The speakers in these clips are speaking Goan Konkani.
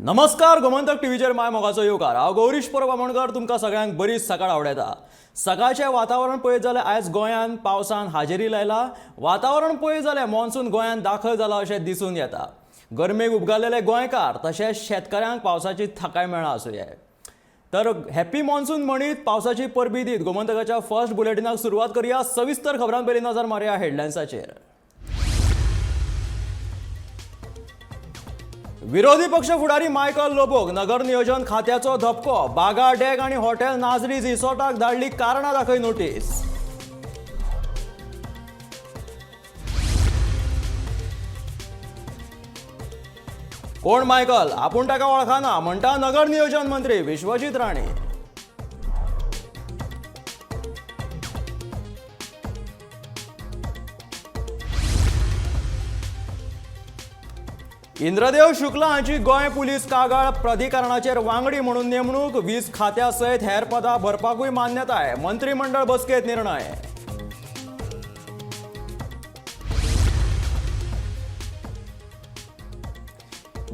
नमस्कार, गोमंतक टीव्हीचेर माय मोगाचो येवकार. हांव गौरीश परब आमोणकर तुमकां सगळ्यांक बरी सकाळ आवडयता. सकाळचें वातावरण पळयत जाल्यार आयज गोंयांत पावसान हाजेरी लायला. वातावरण पळयत जाल्यार मॉन्सून गोंयांत दाखल जाला अशें दिसून येता. गरमेक उबगल्लेले गोंयकार तशेंच शेतकाऱ्यांक पावसाची थाकाय मेळ्ळा आसुये. तर हॅपी मॉन्सून म्हणीत, पावसाची परबी दीत गोमंतकाच्या फर्स्ट बुलेटिनाक सुरवात करूया. सविस्तर खबरां पयलीं नजर मारुया हेडलायन्साचेर. विरोधी पक्ष फुडारी मायकल लोबोक नगर नियोजन खात्याचो धपको. बागा डेक आणि हॉटेल नाझरीज रिसॉर्टाक धाडली कारणां दाखय नोटीस. कोण मायकल, आपूण ताका वळखना म्हणटा नगर नियोजन मंत्री विश्वजीत राणे. इंद्रदेव शुक्ला हांची गोंय पुलीस कागाळ प्राधिकरणाचेर वांगडी म्हणून नेमणूक. वीज खात्या सयत हेर पदां भरपाकूय मान्यताय. मंत्रिमंडळ बसकेत निर्णय.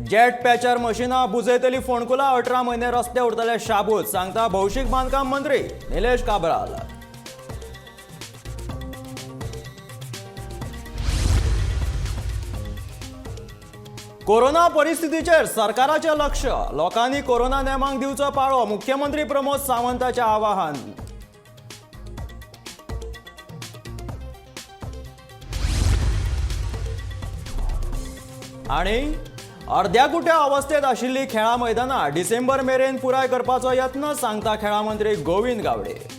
जेट पॅचर मशिनां बुजयतली फोंडकुलां, 18 म्हयने रस्ते उरतले शाबूत, सांगता भौशीक बांदकाम मंत्री निलेश काब्राल. कोरोना परिस्थितीचेर सरकाराचें लक्ष. लोकांनी कोरोना नेमांक दिवचो पाळो, मुख्यमंत्री प्रमोद सावंताचें आवाहन. आणि अर्ध्याकुट्या अवस्थेत आशिल्ली खेळां मैदानां डिसेंबर मेरेन पुराय करपाचो यत्न, सांगता खेळां मंत्री गोविंद गावडे.